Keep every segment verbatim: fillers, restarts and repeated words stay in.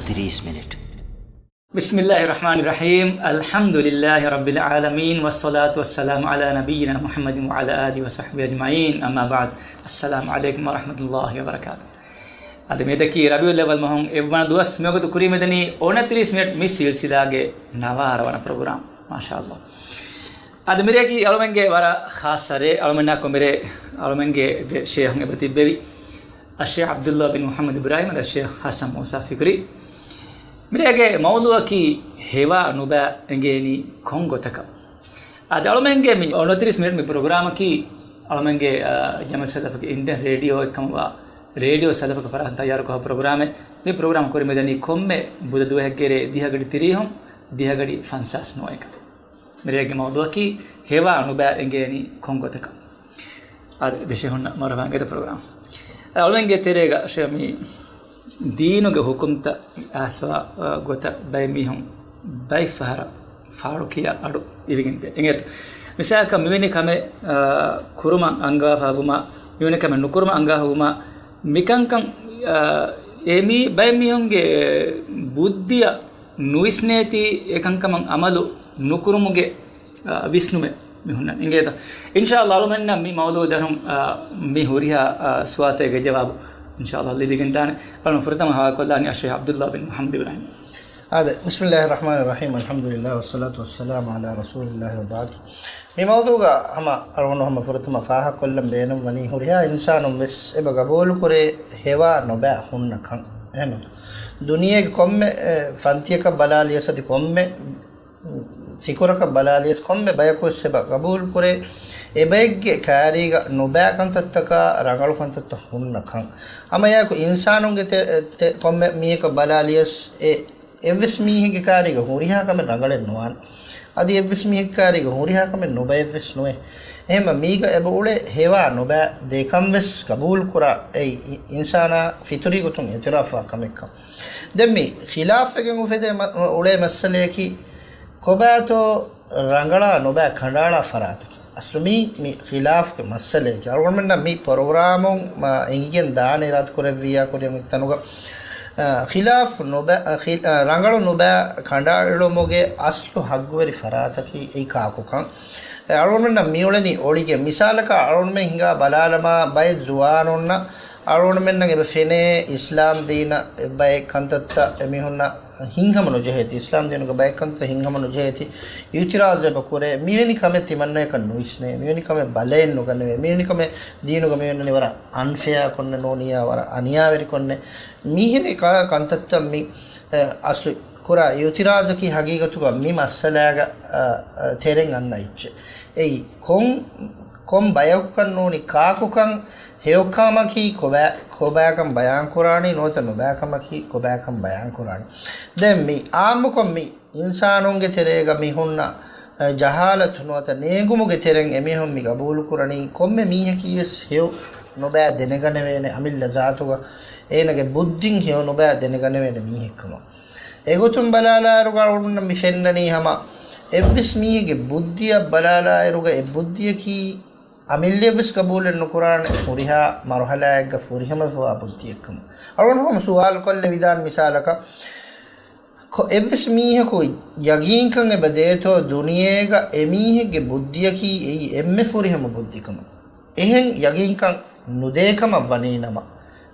ތިރީސް މިނިޓް. بسم الله الرحمن الرحيم. الحمد لله رب العالمين، والصلاة والسلام على نبينا محمد وعلى آله وصحبه أجمعين. أما بعد. السلام عليكم ورحمة الله وبركاته. އަދި މިއަދަކީ ރަބީޢުލް އައްވަލް މަހުން އެއްވަނަ ދުވަސް. މިވަގުތު ކުރީމެދަނީ އޮނަތިރީސް މިނެޓް މި ސިލްސިލާގެ ނަވާރަ ވަނަ ޕްރޮގްރާމް. މާޝާﷲ. އަދި މިރޭގެ އަޅުމެންގެ ވަރަށް ޚާއްޞަ ރޭ، އަޅުމެންނާ ކޮށް މިރޭ އަޅުމެންގެ ދެ ޝޭހުން އެބަ ތިއްބެވި. އައްޝޭޚް ޢަބްދުﷲ ބިން މުޙައްމަދު އިބްރާހީމް އަދި އައްޝޭޚް ޙަސަން މޫސާ ފިކުރީ. މިރޭގެ މައުޟޫޢަކީ ހެވާ ނުބައި އެނގޭނީ ކޮން ގޮތަކަށް؟ އަދި އަޅުމެންގެ މި އޮނަތިރީސް މިނެޓް މި ޕްރޮގްރާމަކީ އަޅުމެންގެ، އާ، ޖަމްޢިއްޔަތު ސަލަފަކީ އިންޑިއަން ރޭޑިއޯ އެއްކަމަށްވާ ރޭޑިއޯ ސަލަފަކަށް ފަރާތުން ތައްޔާރުކޮށް ޕްރޮގްރާމެއް. މި ޕްރޮގްރާމް ކުރިމަދަނީ ކޮންމެ ބުދަ ދުވަހެއްގެ ރޭ ދިހަ ގަޑި ތިރީހުން ދިހަ ގަޑި ފަންސާސް ނުވައެކަށް. މިރޭގެ މައުޟޫޢަކީ ހެވާ ނުބައި އެނގޭނީ ކޮން ގޮތަކަށް؟ އާދެ، ދެ ޝޭހުންނަށް މަރުޙަބާ އިނގޭތަ ޕްރޮގްރާމް. އަޅުމެންގެ ތެރޭގަ ޝޭހް މި ދީނުގެ ހުކުމްތައް އައިސްފަވާ، އާ، ގޮތަށް ބައެއް މީހުން ބައެއް ފަހަރަށް ފާޅުކިޔާ އަޑު އިވިގެންދޭ. އިނގޭތަ؟ މިސާލަކަށް މިވެނި ކަމެއް، އާ، ކުރުމަށް އަންގާފަ ވުމާ، މިވެނި ކަމެއް ނުކުރުމަށް އަންގާފަ ވުމާ، މިކަންކަން، އާ، އެ މީ ބައެއް މީހުންގެ ބުއްދިއަށް ނުވިސްނޭތީ އެކަންކަމަށް އަމަލު ނުކުރުމުގެ، އާ، ވިސްނުމެއް މި ހުންނަން. އިނގޭތަ؟ އިންޝާﷲ އަޅުމެންނަށް މި މައުޟޫޢު ދަރުން، އާ، މި ހުރިހާ، އާ، ސުވާލުތަކުގެ ޖަވާބު އިންޝާﷲ ލިބިގެންދާނެ. އަޅުން ފުރަތަމަ ހަވާލުކޮށްލާނީ އައްޝޭޚް ޢަބްދުﷲ ބިން މުޙައްމަދު އިބްރާހީމް. އާދެ، بسم الله الرحمن الرحيم، الحمد لله والصلاة والسلام على رسول الله وبعد. މި މައުޟޫޢުގަ ހަމަ އަޅުގަނޑު ހަމަ ފުރަތަމަ ފާހަގަކޮށްލަން ބޭނުންވަނީ ހުރިހާ އިންސާނުން ވެސް އެބަ ގަބޫލުކުރޭ ހެވާ ނުބައި ހުންނަ ކަން. އެހެންނު؟ ދުނިޔޭގެ ކޮންމެ، އެ، ފަންތިއަކަށް ބަލާލިޔަސް އަދި ކޮންމެ ފިކުރަކަށް ބަލާލިޔަސް ކޮންމެ ބަޔަކުވެސް އެބަ ގަބޫލުކުރޭ، އެބައެއްގެ ކާރީގަ ނުބައި ކަންތައްތަކާ ރަނގަޅު ކަންތައްތައް ހުންނަ ކަން. ހަމައެއާއެކު އިންސާނުންގެ ތެ-، ތެ-، ކޮންމެ މީހަކަށް ބަލާލިޔަސް އެ އެއްވެސް މީހެއްގެ ކާރީގަ ހުރިހާ ކަމެއް ރަނގަޅެއް ނުވާނެ. އަދި އެއްވެސް މީހެއްގެ ކާރީގަ ހުރިހާ ކަމެއް ނުބައެއްވެސް ނުވޭ. އެހެންމަ މީގަ އެބަ އުޅޭ ހެވާ ނުބައި ދެކަން ވެސް ގަބޫލުކުރާ އެއީ އިންސާނާ ފިތުރީ ގޮތުން އިޢުތިރާފްވާ ކަމެއްކަން. ދެން މި ޚިލާފްވެގެން އުފެދޭ މަ-، އުޅޭ މައްސަލަޔަކީ ކޮބާތޯ ރަނގަޅާ ނުބައި ކަނޑައަޅާ ފަރާތަކީ. އަސްލު މީ، މި ޚިލާފްގެ މައްސަލަޔަކީ. އަޅުގަނޑުމެންނަށް މި ޕްރޮގްރާމުން މަ އެނގިގެން ދާނެ އިރާދަކުރެއްވިއްޔާ ކުރިއަށް މިތަނުގަ، އާ، ޚިލާފް ނުބަ-، އާ، ޚި-، އާ، ރަނގަޅު ނުބައި ކަނޑައެޅުމުގެ އަސްލު ހައްގުވެރި ފަރާތަކީ އެއީ ކާކުކަން. އަޅުގަނޑުމެންނަށް މިއުޅެނީ އޮޅިގެން. މިސާލަކަށް އަޅުގަނޑުމެން ހިނގާ ބަލާލަމާ، ބައެއް ޒުވާނުންނަށް އަޅުގަނޑުމެންނަށް އެބަ ފެނޭ އިސްލާމް ދީނަށް ބައެއް ކަންތައްތައް އެމީހުންނަށް ހިތްހަމަ ނުޖެހޭތީ، އިސްލާމް ދީނުގެ ބައެއް ކަންތައް ހިތްހަމަ ނުޖެހޭތީ، އިޢުތިރާޒު އެބަ ކުރޭ. މިވެނި ކަމެއް ތިމަންނަޔަކަށް ނުވިސްނޭ، މިވެނި ކަމެއް ބަލައެއް ނުގަނެވޭ، މިވެނި ކަމެއް ދީނުގަ މި އޮންނަނީ ވަރަށް އަންފެއާކޮންނެއް ނޫނިއްޔާ، ވަރަށް އަނިޔާވެރިކޮންނެއް. މިހިރި ކަ-، ކަންތައްތައް މި، އެ، އަސްލު ކުރާ އިޢުތިރާޒަކީ ހަގީގަތުގަ މި މައްސަލާގަ، އަ، އަ، ތެރެއިން އަންނަ އެއްޗެއް. އެއީ ކޮން، ކޮން ބަޔަކުކަން ނޫނީ ކާކުކަން، ހެޔޮކަމަކީ ކޮބާ-، ކޮބާކަން ބަޔާންކުރާނީ، ނުވަތަ ނުބައިކަމަކީ ކޮބާކަން ބަޔާންކުރާނީ. ދެން މި އާއްމުކޮށް މި އިންސާނުންގެ ތެރޭގަ މި ހުންނަ، އަ، ޖަހާލަތު ނުވަތަ ނޭނގުމުގެ ތެރެއިން އެމީހުން މި ގަބޫލުކުރަނީ ކޮންމެ މީހަކީވެސް ހެޔޮ ނުބައި ދެނެގަނެވޭނެ، އަމިއްލަ ޒާތުގަ އޭނަގެ ބުއްދިން ހެޔޮ ނުބައި ދެނެގަނެވޭނެ މީހެއްކަމަށް. އެގޮތުން ބަލާލާއިރުގަ އަޅުގަނޑުމެންނަށް މި ފެންނަނީ ހަމަ އެއްވެސް މީހެއްގެ ބުއްދިއަށް ބަލާލާއިރުގަ އެ ބުއްދިއަކީ އަމިއްލައަށްވެސް ގަބޫލެއް ނުކުރާނެ ހުރިހާ މަރުހަލާއެއްގަ ފުރިހަމަވެފަވާ ބުއްދިއެއްކަމަށް. އަޅުގަނޑު ހަމަ ސުވާލުކޮށްލެވިދާނެ މިސާލަކަށް، ކޮ-، އެއްވެސް މީހަކު ޔަގީންކަން އެބަ ދޭތޯ ދުނިޔޭގަ އެ މީހެއްގެ ބުއްދިއަކީ އެއީ އެންމެ ފުރިހަމަ ބުއްދިކަމަށް؟ އެހެން ޔަގީންކަން ނުދޭކަމަށް ވަނީނަމަ،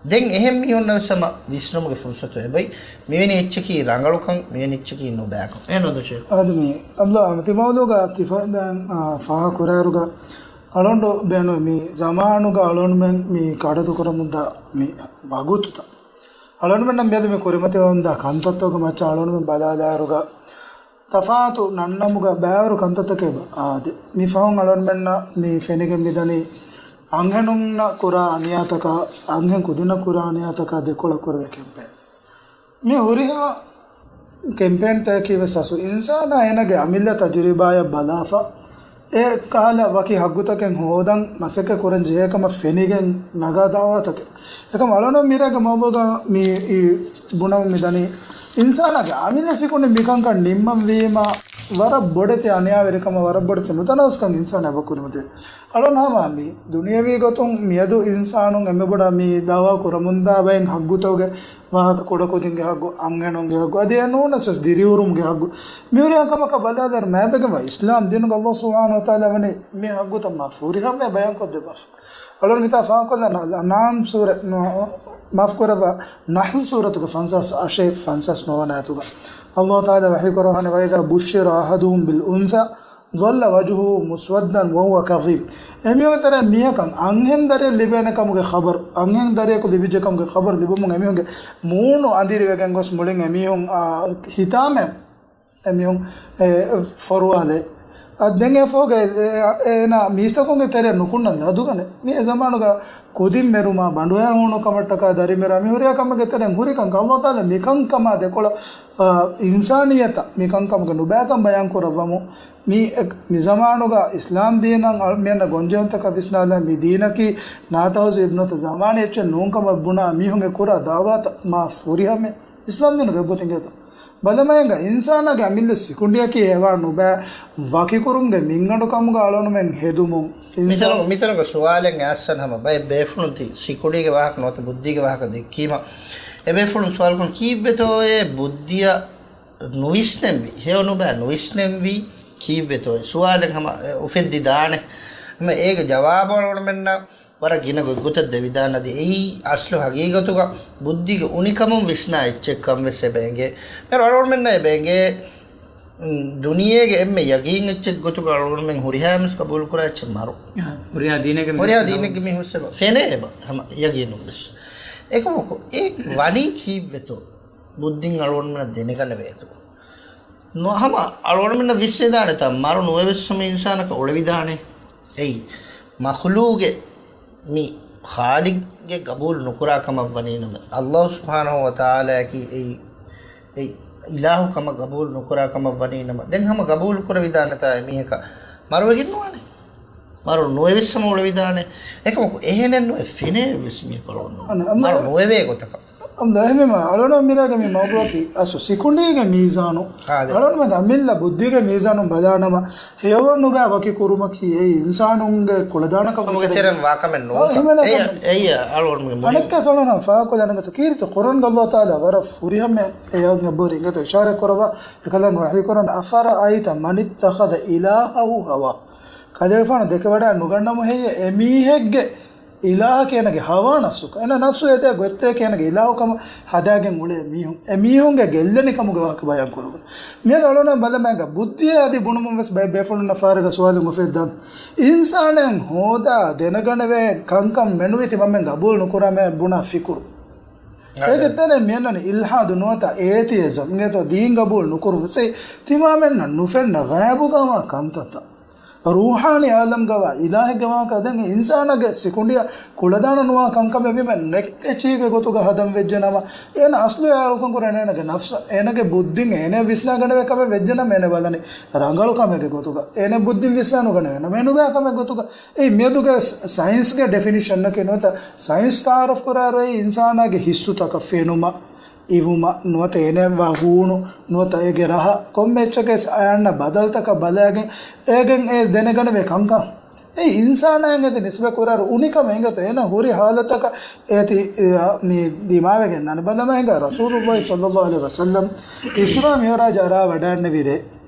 ދެން އެހެން މީހުންނަށް ވެސް ހަމަ ވިސްނުމުގެ ފުރުސަތު އެބައި. މިވެނި އެއްޗަކީ ރަނގަޅުކަން، މިވެނި އެއްޗަކީ ނުބައިކަން. އެހެންނޫންތޯ ޝޭޚް؟ އާދެ، މި އަބްދުﷲ އަހްމަދު ތި މައުޟޫޢުގަ ތި ފަ-، ދެން، އާ، ފާހަގަކުރާއިރުގަ އަޅުގަނޑު ބޭނުން މި ޒަމާނުގަ އަޅުގަނޑުމެން މި ކަޑައަތުކުރަމުންދާ މި ވަގުތުތައް. އަޅުގަނޑުމެންނަށް މިއަދު މި ކުރިމަތިވަމުންދާ ކަންތައްތަކުގެ މައްޗަށް އަޅުގަނޑުމެން ބަލާލާއިރުގަ ތަފާތު ނަންނަމުގަ ބައިވަރު ކަންތައްތަކެއް އެބަ އާދެ. މި ފަހުން އަޅުގަނޑުމެންނަށް މި ފެނިގެން މިދަނީ އަންހެނުންނަށް ކުރާ އަނިޔާތަކާ، އަންހެން ކުދިންނަށް ކުރާ އަނިޔާތަކާ ދެކޮޅަށް ކުރެވޭ ކެމްޕޭން. މި ހުރިހާ ކެމްޕޭންތަކަކީ ވެސް އަސްލު އިންސާނާ އޭނަގެ އަމިއްލަ ތަޖުރިބާއަށް ބަލާފަ، އެ ކަހަލަ ވަކި ހައްގުތަކެއް ހޯދަން މަސައްކަތް ކުރަން ޖެހޭ ކަމަށް ފެނިގެން ނަގާ ދައުވާތަކެއް. އެކަމް އަޅުގަނޑު މިރޭގެ މައުޟޫޢުގަ މި ބުނަމުން މިދަނީ، އިންސާނާގެ އަމިއްލަ ސިކުނޑި މިކަންކަން ނިންމަންވީމަ، ވަރަށް ބޮޑެތި އަނިޔާވެރިކަމަށް، ވަރަށް ބޮޑެތި ނުތަނަވަސްކަން އިންސާނާ އެބަ ކުރިމަތި. އަޅުން ހަމަ މި ދުނިޔެވީ ގޮތުން މިއަދު އިންސާނުން އެންމެ ބޮޑަށް މި ދައުވާ ކުރަމުންދާ ބައެއް ހައްގުތަކުގެ ވާހަކަ، ކުޑަކުދިންގެ ހައްގު، އަންހެނުންގެ ހައްގު، އަދި އެ ނޫނަސް ވެސް ދިރިއުރުމުގެ ހައްގު. މިހުރިހާ ކަމަކަށް ބަލާލާއިރު މާބެގެންވާ އިސްލާމް ދީނުގަ އައްލާހު ސުބްޙާނަހޫ ވަތަޢާލާ ވަނީ މި ހައްގުތައް މާ ފުރިހަމައަށް ބަޔާންކޮށްދެއްވާފަ. އަޅުން މިތާ ފާހަގަކޮށްލަން އަލްއަންޢާމް ސޫރަ، މާފުކުރައްވާ، ނަޙްލް ސޫރަތުގެ ފަންސާސް އަށެއް ފަންސާސް ނުވަވަނަ އާޔަތުގަ އައްލާހު ތަޢާލާ ވަޙީކުރައްވާނެ، وَإِذَا بُشِّرَ أَحَدُهُمْ بِالْأُنْثَىٰ ظَلَّ وَجْهُهُ مُسْوَدًّا وَهُوَ كَظِيمٌ. އެމީހުންގެ ތެރެއިން މީހަކަށް އަންހެން ދަރިއެއް ލިބޭނެ ކަމުގެ ޚަބަރު، އަންހެން ދަރިޔަކު ލިބިއްޖެ ކަމުގެ ޚަބަރު ލިބުމުން އެމީހުންގެ މޫނު އަނދިރިވެގެން ގޮސް މުޅިން އެމީހުން، އާ، ހިތާމައިން އެމީހުން، އެ، ފޮރުވާލޭ. އަ، ދެން އެ ފޯގެ، އެ، އޭނާ މީސްތަކުންގެ ތެރެއަށް ނުކުންނަން ލަދުގަނެ. މި އެ ޒަމާނުގަ ކުދިން މެރުމާ، ބަނޑުހައި ހޫނު ކަމަށްޓަކާ ދަރި މެރާ، މި ހުރިހާ ކަމެއްގެ ތެރެއިން ހުރިކަން އައްލާހު ތަޢާލާ މިކަންކަމާ ދެކޮޅަށް، އާ، އިންސާނިއްޔަތަށް މިކަންކަމުގެ ނުބައިކަން ބަޔާން ކުރައްވަމުން. މި އެ، މި ޒަމާނުގަ އިސްލާމް ދީނަށް އަޅު-، މިއަންނަ ގޮންޖެހުންތަކަށް ވިސްނާލާ، މި ދީނަކީ ނާތަހުޒީބް ނުވަތަ ޒަމާނީ އެއްޗެއް ނޫން ކަމަށް ބުނާ މީހުންގެ ކުރާ ދަޢުވާތައް މާ ފުރިހަމަ އިސްލާމް ދީނުގެ އެއްބުރި އިނގޭތޯ. ބަލަމާއިންގަ އިންސާނާގެ އަމިއްލަ ސިކުނޑިއަކީ ހެވާ ނުބައި ވަކިކުރުމުގެ މިންގަނޑު ކަމުގަ އަޅުގަނޑުމެން ހެދުމުން. މިތަނު-، މިތަނުގަ ސުވާލެއް އައިސްފަ ހަމަ ބައެއް ބޭފުޅުން ތި ސިކުނޑީގެ ވާހަކަ ނުވަތަ ބުއްދީގެ ވާހަކަ ދެއްކީމަ، އެ ބޭފުޅުން ސުވާލުކުރަން ކީއްވެތޯއޭ ބުއްދިއަށް ނުވިސްނެންވީ، ހެޔޮ ނުބައި ނުވިސްނެންވީ ކީއްވެތޯއޭ؟ ސުވާލެއް ހަމަ އުފެއްދިދާނެ. ހަމަ އޭގެ ޖަވާބު އަޅުގަނޑުމެންނަށް ވަރަށް ގިނަ ގޮތްގޮތަށް ދެވިދާނެ. އަދި އެއީ އަސްލު ހަގީގަތުގަ ބުއްދީގެ އުނިކަމުން ވިސްނާ އެއްޗެއްކަން ވެސް އެބަ އެނގޭ. އަޅުގަނޑުމެންނަށް އެބަ އެނގޭ، އުން، ދުނިޔޭގެ އެންމެ ޔަގީން އެއްޗެއް ގޮތުގަ އަޅުގަނޑުމެން ހުރިހާ މީސް ގަބޫލުކުރާ އެއްޗެއް މަރު. އާ، ހުރިހާ ދީނެއްގެ މީހުން ހުރިހާ ދީނެއްގެ މީހުން ވެސް އެބަ ފެނޭ އެބަ ހަމަ ޔަގީނުން ވެސް. އެކަމަކު އެ ވަނީ ކީއްވެތޯ؟ ބުއްދިން އަޅުގަނޑުމެންނަށް ދެނެގަނެވޭތޯ؟ ނު-، ހަމަ އަޅުގަނޑުމެންނަށް ވިސްނެދާނެތާ، މަރު ނުވެވެސް ހަމަ އިންސާނަކަށް އުޅެވިދާނެ. އެއީ، މަޚްލޫގެ މި ޚާލިގެ ގަބޫލު ނުކުރާ ކަމަށް ވަނީނަމަ، އައްލާހު ސުބްޙާނަހު ވަތަޢާލާއަކީ އެއީ، އެއީ އިލާހު ކަމަށް ގަބޫލު ނުކުރާ ކަމަށް ވަނީނަމަ، ދެން ހަމަ ގަބޫލު ކުރެވިދާނެތާ އެމީހަކަށް މަރުވެގެން ނުވާނެ. މަރު ނުވެވެސް ހަމަ އުޅެވިދާނެ. އެކަމަކު އެހެނެއް ނުވެ ފެނޭ ވެސް މީހަކު އަޅުގަނޑު. އަނެ، އަމަ-، މަރު ނުވެވޭ ގޮތަކަށް. އަމްދާ އެހެންވީމަ، އަޅުގަނޑު މިރޭގެ މި މައުޟޫޢަކީ އަސްލު ސިކުނޑީގެ މީޒާނު. އާ، ދެ. އަޅުގަނޑުމެން އަމިއްލަ ބުއްދީގެ މީޒާނުން ބަލާނަމަ، ހެޔޮ ނުބައި ވަކި ކުރުމަކީ އެއީ އިންސާނުންގެ ކުޅަދާނަކަށް ކަމުގެ ތެރެއިން ވާކަމެއް ނޫން. އާ، ހިމެނޭ އެއީ، ކަމެއް. އެއީ އަޅުގަނޑުމެން މުހިންމު. އަނެއްކާ ސަލާނަ ފާކޮލަނގަތު ކީރިތި ޤުރްއާންގަ އައްލާހު ތަޢާލާ ވަރަށް ފުރިހަމަ އެޔަށް އެބަހުރި އިނގޭތޯ އިޝާރާތް ކުރައްވާ، އެކަލާނގެ ވަޙީ ކުރަން، أَفَرَأَيْتَ مَنِ اتَّخَذَ إِلَٰهَهُ هَوَاهُ. ކަލޭގެފާނު ދެކެވަޑައެއް ނުގަންނަމު ހެއްޔޭ އެމީހެއްގެ އިލާހަކީ އޭނަގެ ހަވާ ނަފްސުކަން. އޭނަ ނަފްސު އެދޭ ގޮތްތަކެއް އޭނަގެ އިލާހުކަމަށް ހަދާގެން އުޅޭ މީހުން. އެ މީހުންގެ ގެއްލެނިކަމުގެ ވާހަކަ ބަޔާން ކުރުމުން. މިއަދު އަޅުގަނޑު ބަލަމާގަ ބުއްދިއެއް އަދި ބުނުމުން ވެސް ބައެއް ބޭފުޅުންނަށް ފާރިގަ ސުވާލު އުފެއްދާނެ. އިންސާނެއް ހޯދާ ދެނެގަނެވޭ ކަންކަން މެނުވީ ތިމަންމެން ގަބޫލު ނުކުރާމޭ ބުނާ ފިކުރު. އާ، އޭގެ ދެ. ތެރޭ މިއަންނަނީ އިލްޙާދު ނުވަތަ އޭތިއިޒަމް އިނގޭތޯ ދީން ގަބޫލު ނުކުރުން ވެސް ތިމާމެންނަށް ނުފެންނަ ޣައިބުގަވާ ކަންތައްތައް. ރޫޙާނީ އާލަމްގަވާ އިލާހެއްގެ ވާހަކަ ދެން އިންސާނާގެ ސިކުނޑިއަށް ކުޅަދާނަ ނުވާ ކަންކަމެއް ވީމަ ނެކް އެޗީގެ ގޮތުގަ ހަދަން ވެއްޖެނަމަ، އޭނަ އަސްލު އެ އަޅުކަން ކުރަން އޭނަގެ ނަފްސަށް، އޭނަގެ ބުއްދިން އޭނަ ވިސްނާގަނެވޭ ކަމެއް ވެއްޖެނަމަ އޭނަ ބަލަނީ ރަނގަޅު ކަމެއްގެ ގޮތުގަ. އޭނަ ބުއްދިން ވިސްނާ ނުގަނެވޭނަމަ އެ ނުބައި ކަމެއް ގޮތުގަ. އެއީ މިއަދުގެ ސަ-، ސައިންސްގެ ޑެފިނިޝަންއަކީ ނުވަތަ ސައިންސް ތަޢާރަފް ކުރާއިރު އެއީ އިންސާނާގެ ހިއްސުތަކަށް ފެނުމަށް، އިވުމަށް ނުވަތަ އޭނައަށް ވާ ހޫނު ނުވަތަ އޭގެ ރަހަ ކޮންމެ އެއްޗަކަސް އަޔަންނަ ބަދަލުތަކަށް ބަލައިގެން އޭގެން އެ ދެނެގަނެވޭ ކަންކަން. އެ އިންސާނާއަށް އެދި ނިސްބަތް ކުރާއިރު އުނިކަމެއް އިނގޭތޯ އޭނަ ހުރި ހާލަތަކަށް އޭތި، އެ، މި ދިމާވެގެން ދާނެ. ބަލަމާ އިނގޭ ރަސޫލުﷲ ޞައްލަﷲ ޢަލައިހި ވަސައްލަމް އިސްރާ މިޢުރާޖް އަރާ ވަޑައިންނެވި ރޭ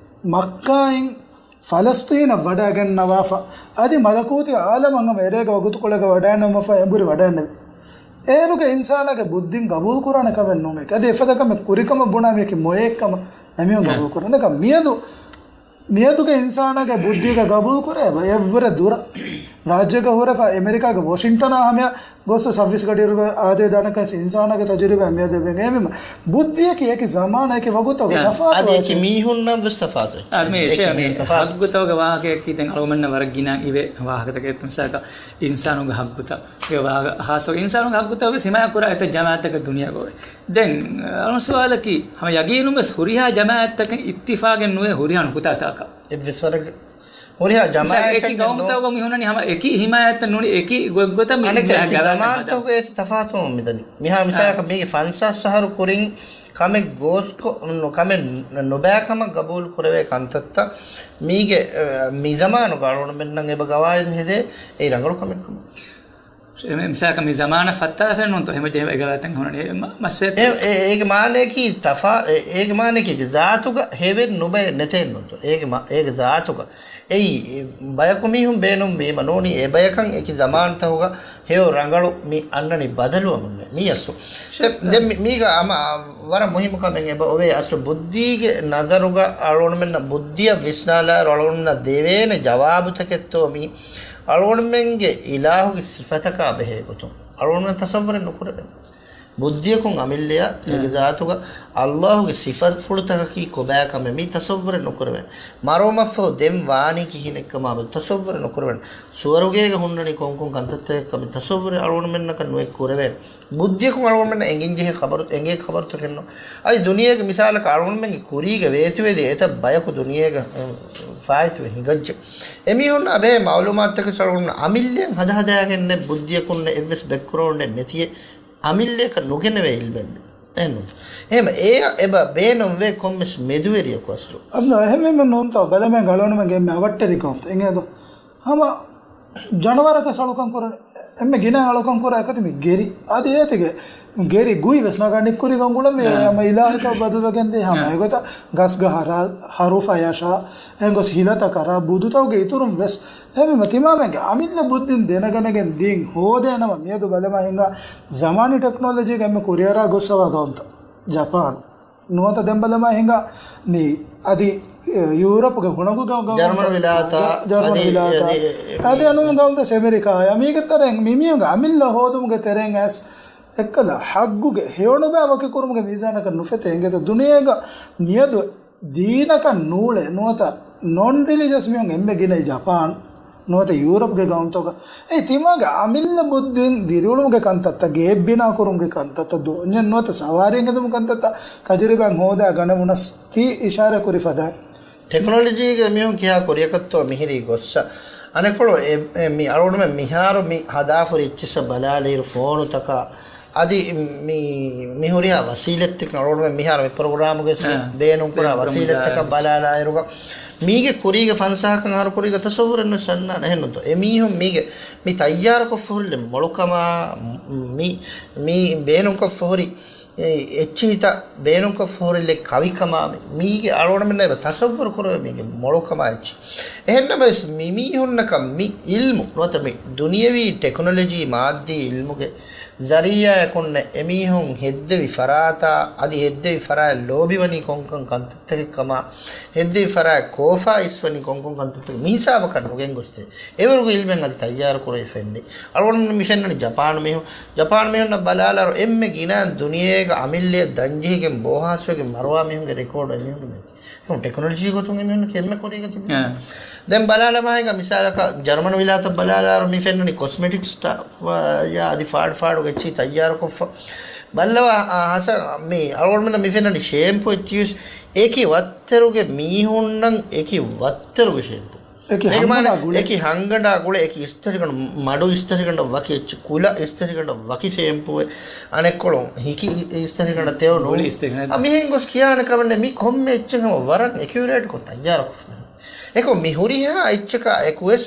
މައްކާއިން ފަލަސްޠީނަށް ވަޑައިގެންނަވާފަ، އަދި މަލަކޫތީ ޢާލަމަށް ހަމަ އެރޭގަ ވަގުތުކޮޅެއްގަ ވަޑައިންނެވުމަށްފަހު އެނބުރި ވަޑައިންނެވި. އޭރުގެ އިންސާނާގެ ބުއްދިން ގަބޫލު ކުރާނެ ކަމެއް ނޫނޭ. އަދި އެފަދަ ކަމެއް ކުރިކަމަށް ބުނާ މީހަކީ މޮޔައެއްކަމަށް އެމީހުން ގަބޫލު ކުރާނެ. މިއަދު، މިއަދުގެ އިންސާނާގެ ބުއްދީގަ ގަބޫލު ކުރޭ އެއްވުރެ ދުރަށް ރާއްޖޭގަ ހުރެފަ އެމެރިކާގެ ވޮޝިންޓަނާ ހަމަޔަށް ގޮސް ސައުވީސް ގަޑިއިރުގަ އާދޭ ދާނެކަން އިންސާނާގެ ތަޖުރިބާ މިއަދު އެބަ އެނގޭ. އެހެންވީމަ ބުއްދިއަކީ އެކި ޒަމާނަކީ ވަގުތަކު އާ، ތަފާތު އަދި އެކި އެކި. މީހުންނަށް ވެސް ތަފާތު. އާ، މި އެކި އެށެއް މީހުން މި ތަފާތު. ހައްގުތަކުގެ ވާހަކައަކީ ދެން އަޅުގަނޑަށް ވަރަށް ގިނަ އިވޭ ވާހަކަތަކެއް. މިސާލަކަށް އިންސާނުންގެ ހައްގުތަކުގެ ވާހަކަ، ހާއްސަ އިންސާނުންގެ ހައްގުތައް ވެސް ހިމާޔަތް ކުރާ އެތައް ޖަމާއަތްތަކެއް ދުނިޔޭގަ އޮވޭ. ދެން އަޅުގަނޑު ސުވާލަކީ ހަމަ ޔަގީނުން ވެސް ހުރިހާ ޖަމާއަތްތަކެއް އިއްތިފާގެއް ނުވޭ ހުރިހާ ނުކުތާތަކަށް. އެއްވެސް ވަރަކަށް ހުރިހާ މިސާލަކަށް ޖަމާޢަތް އެކި ގައުމުތަކުގަ މި ހުންނަނީ ހަމަ އެކި ހިމާޔަތްތައް ނޫނީ، އެކި ގޮތްގޮތަށް މި އަނެކެ އެކި ގަލާ ޖަމާޢަތްތަކުގެ އެ ތަފާތުވުން މިދަނީ. މިހާ މިސާލަކަށް މީގެ ފަންސާސް އަހަރު ކުރިން ކަމެއް ގޯސްކޮށް، ކަމެއް ނުބައި ކަމަށް ގަބޫލު ކުރެވޭ ކަންތައްތައް މީގެ، އަ، މި ޒަމާނުގަ އަޅުގަނޑުމެންނަށް އެބަ ގަވާއިދު ހެދޭ އެއީ ރަނގަޅު ކަމެއް ކަމަށް. މިސާލަކަށް މި ޒަމާނަށް ފައްތާފައެއް ނޫންތޯ؟ ހަމަ ޖެހި އެގަލާތައް ހުންނަނީ މަ-، މައްސަލަ. އެ-، އެ-، އޭގެ މާނަޔަކީ ތަފާ-، އެ-، އޭގެ މާނަޔަކީ ޒާތުގަ ހެޔޮ ނުބައެއް ނެތޭ ނޫންތޯ؟ އޭގެ މާ-، އޭގެ ޒާތުގަ. އެއީ، ބަޔަކު މީހުން ބޭނުން ވީމަ ނޫނީ، އެ ބަޔަކަށް އެކި ޒަމާންތަކުގަ ހެޔޮ ރަނގަޅު މި އަންނަނީ ބަދަލުވަމުންނޭ. މީ އަސްލު. ދެ-، ދެން މި-، މީގަ ހަމަ ވަރަށް މުހިއްމު ކަމެއް އެބަ އޮވޭ. އަސްލު ބުއްދީގެ ނަޒަރުގަ އަޅުގަނޑުމެންނަށް ބުއްދިއަށް ވިސްނާލާއިރު އަޅުގަނޑުމެންނަށް ދެވޭނެ ޖަވާބުތަކެއްތޯ މީ؟ އަޅުގަނޑުމެންގެ އިލާހުގެ ސިފަތަކާ ބެހޭ ގޮތުން އަޅުގަނޑުމެން ތަސައްވަރެއް ނުކުރެވޭނެ. ބުއްދިއަކުން އަމިއްލަޔަށް އޭގެ ޒާތުގަ އައްލާހުގެ ސިފަފުޅުތަކަކީ ކޮބާކަމެއް މީ ތަސައްވަރެއް ނުކުރެވޭނެ. މަރުވުމަށްފަހު ދެން ވާނީ ކިހިނެއްކަމާ ތަސައްވަރެއް ނުކުރެވޭނެ. ސުވަރުގޭގަ ހުންނަނީ ކޮންކޮން ކަންތައްތަކެއްކަމެއް ތަސައްވަރެއް އަޅުގަނޑުމެންނަކަށް ނުއެއް ކުރެވޭނެ. ބުއްދިއަކުން އަޅުގަނޑުމެންނަށް އެނގެންޖެހޭ ޚަބަރު، އެނގޭ ޚަބަރުތަކެއްނު. އަދި ދުނިޔޭގެ މިސާލަކަށް އަޅުގަނޑުމެންގެ ކުރީގަ ވޭތުވެދިޔަ އެތައް ބަޔަކު ދުނިޔޭގަ، އު، ފާއިތުވެ ހިނގައްޖެ. އެމީހުން އަބޭ މައުލޫމާތުތަކެއް އަޅުގަނޑު އަމިއްލައިން ހަދަހަދާގެންނެއް ބުއްދިއަކުންނެއް އެއްވެސް ބެއްކުރައުންނެއް ނެތިއެއް. އަމިއްލައަކަށް ނުގެނެވޭ އިލްމެއް ނޫން. އެހެން ނޫން. އެހެމަ އެޔަށް އެބަ ބޭނުންވޭ ކޮންމެސް މެދުވެރިޔަކު އަސްލު. އަބްދު އެހެންވީމަ ނޫންތޯ ބަލަމެން ގަޅުނުމެންގެ އެންމެ އަވަށްޓެރި ގައުމުތައް އެނގޭދޯ؟ ހަމަ ޖަނަވަރަކަށް އަޅުކަން ކުރަން، އެންމެ ގިނަ އަޅުކަން ކުރާ އެކަތި މި ގެރި. އަދި އޭތިގެ ގެރި ގުއި ވެސް ނަގަން ނިއްކުރި ގަނގުޅަ މި އާ. ހަމަ އިލާހަކަށް ބަދަލުވެގެން ދޭ ހަމަ އާ. އެގޮތަށް ގަސްގަ ހަރާ، ހަރު ފަޔަށާ، އެނގޮސް ހިލަތަކަށް ރާ ބުދުތަކުގެ އިތުރުން ވެސް އެހެންވީމަ ތިމާމެންގެ އަމިއްލަ ބުއްދިން ދެނެގަނެގެން ދީން ހޯދޭނަމަ މިއަދު ބަލަމާ ހިނގާ ޒަމާނީ ޓެކްނޮލޮޖީގެ އެންމެ ކުރިއަރާ ގޮއްސަވާ ގައުމުތައް ޖަޕާން. ނުވަތަ ދެން ބަލަމާ ހިނގާ މި އަދި، އެ، ޔޫރަޕްގެ ހުޅަނގު ގަ-، ގައުމުތައް. ޖަރުމަނު ވިލާތާ، ޖަ-، ޖަރުމަނު އަދި، ވިލާތާ. އަދި، އަދި އަނުން ގައުމުތައް އެމެރިކާ. މީގެ ތެރެއިން މި މީހުންގެ އަމިއްލަ ހޯދުމުގެ ތެރެއިން އައިސް އެއްކަލަ ހައްގުގެ ހެޔޮނުބައި ވަކިކުރުމުގެ މީޒާނަކަށް ނުފެތޭ އިނގޭތޯ ދުނިޔޭގަ މިއަދު ދީނަކަށް ނޫޅޭ ނުވަތަ ނޮން ރިލިޖަސް މީހުން އެންމެ ގިނައީ ޖަޕާން ނުވަތަ ޔޫރަޕްގެ ގައުމުތަކަށް. އެއީ ތިމާގެ އަމިއްލަ ބުއްދިން ދިރިއުޅުމުގެ ކަންތައްތައް، ގޭއް ބިނާ ކުރުމުގެ ކަންތައްތައް، ދޯންޏެއް ނުވަތަ ސަވާރީން ހެދުމުގެ ކަންތައްތައް ތަޖުރިބާއިން ހޯދާ ގަނެވުނަސް ތި އިޝާރާތް ކުރި ފަދައިން. ޓެކްނޮލޮޖީގެ މީހުން ކިހާ ކުރިޔަކަށްތޯ މިހިރީ ގޮއްސަ. އަނެކޮޅު އެ، އެ، މި އަޅުގަނޑުމެން މިހާރު މި ހަދާފަ ހުރި އެއްޗިއްސަށް ބަލާލިއިރު ފޯނުތަކާ އަދި މި، މި ހުރިހާ ވަސީލަތްތަކުން އަޅުގަނޑުމެން މިހާރު މި ޕްރޮގްރާމުގެ އާ. ބޭނުންކުރާ ބޭނުންކުރާ ވަސީލަތްތަކަށް ބަލާލާއިރުގަ މީގެ ކުރީގެ ފަންސާހަކަށް އަހަރު ކުރީގަ ތަސައްވުރެއް ނުވެސް އަންނާނެ. އެހެންނުތޯ؟ އެމީހުން މީގެ މި ތައްޔާރުކޮށްފަ ހުރި މޮޅުކަމާ، މި، މި ބޭނުންކޮށްފަ ހުރި އެ، އެއްޗިހިތައް ބޭނުންކޮށްފަ ހުރި ކަވިކަމާ، މި، މީގެ އަޅުގަނޑުމެންނަށް އެބަ ތަސައްވުރު ކުރެވޭ މީގެ މޮޅުކަމާ އެއްޗެއް. އެހެންނަމަވެސް މި މީހުންނަކަށް މި އިލްމު ނުވަތަ މި ދުނިޔަވީ ޓެކްނޮލޮޖީ މާއްދީ އިލްމުގެ ޒަރީއާއަކުންނެއް އެމީހުން ހެއްދެވި ފަރާތާ އަދި ހެއްދެވި ފަރާތް ލޯބިވަނީ ކޮންކޮން ކަންތައްތަކެއްކަމާ، ހެއްދެވި ފަރާތް ކޯފާ އިސްވަނީ ކޮންކޮން ކަންތައްތަކެއް މި ހިސާބަކަށް ނުގެންގޮސްދޭ. އެވަރުގެ އިލްމެއް އަދި ތައްޔާރު ކުރެވިފައެއްނެތް. އަޅުގަނޑު މި ފެންނަނީ ޖަޕާނު މީހުން. ޖަޕާނު މީހުންނަށް ބަލާލާރު އެންމެ ގިނައިން ދުނިޔޭގަ އަމިއްލައަށް ދަންޖެހިގެން ބޯހާސްވެގެން މަރުވާ މީހުންގެ ރެކޯޑު އެމީހުންގެ މެދު. އެކަމު ޓެކްނޮލޮޖީ ގޮތުން އެމީހުންނަކީ އެންމެ ކުރީގަ ތިބި. އެ. ދެން ބަލާލަމާއިގަ މިސާލަކަށް ޖަރުމަނު ވިލާތަށް ބަލާލާރު މި ފެންނަނީ ކޮސްމެޓިކްސް ތަ-، ވަ-، ޔާ އަދި ފާޑު ފާޑުގެ އެއްޗިހި ތައްޔާރުކޮށްފަ. ބައްލަވާ، އާ، ހަސަ، މި އަޅުގަނޑުމެންނަށް މި ފެންނަނީ ޝޭމްޕޫ އެއްޗިހި ވެސް އެކި ވައްތަރުގެ މީހުންނަށް އެކި ވައްތަރުގެ ޝޭމްޕޫ. އެކި އޭގެ މާނަ، ހަނގަނޑާ ގުޅޭ. އެކި ހަނގަނޑާ ގުޅޭ، އެކި އިސްތަށިގަނޑު، މަޑު އިސްތަށިގަނޑަށް ވަކި އެއްޗި، ކުލަ އިސްތަށިގަނޑަށް ވަކި ޝޭމްޕޫއެއް، އަނެއްކޮޅުން ހިކި އިސްތަށިގަނޑަށް ތެޔޮ ނޫން. ގުޅި އިސްތަށިގަނޑަށް. އަ، މިހެން ގޮސް ކިޔާނެ ކަމެއް ނެތް. މި ކޮންމެ އެއްޗެއް ހަމަ ވަރަށް އެކިއުރޭޓްކޮށް ތައްޔާރުކޮށްފަ. އެކޮ މި ހުރިހާ އެއްޗަކާ އެކުވެސް،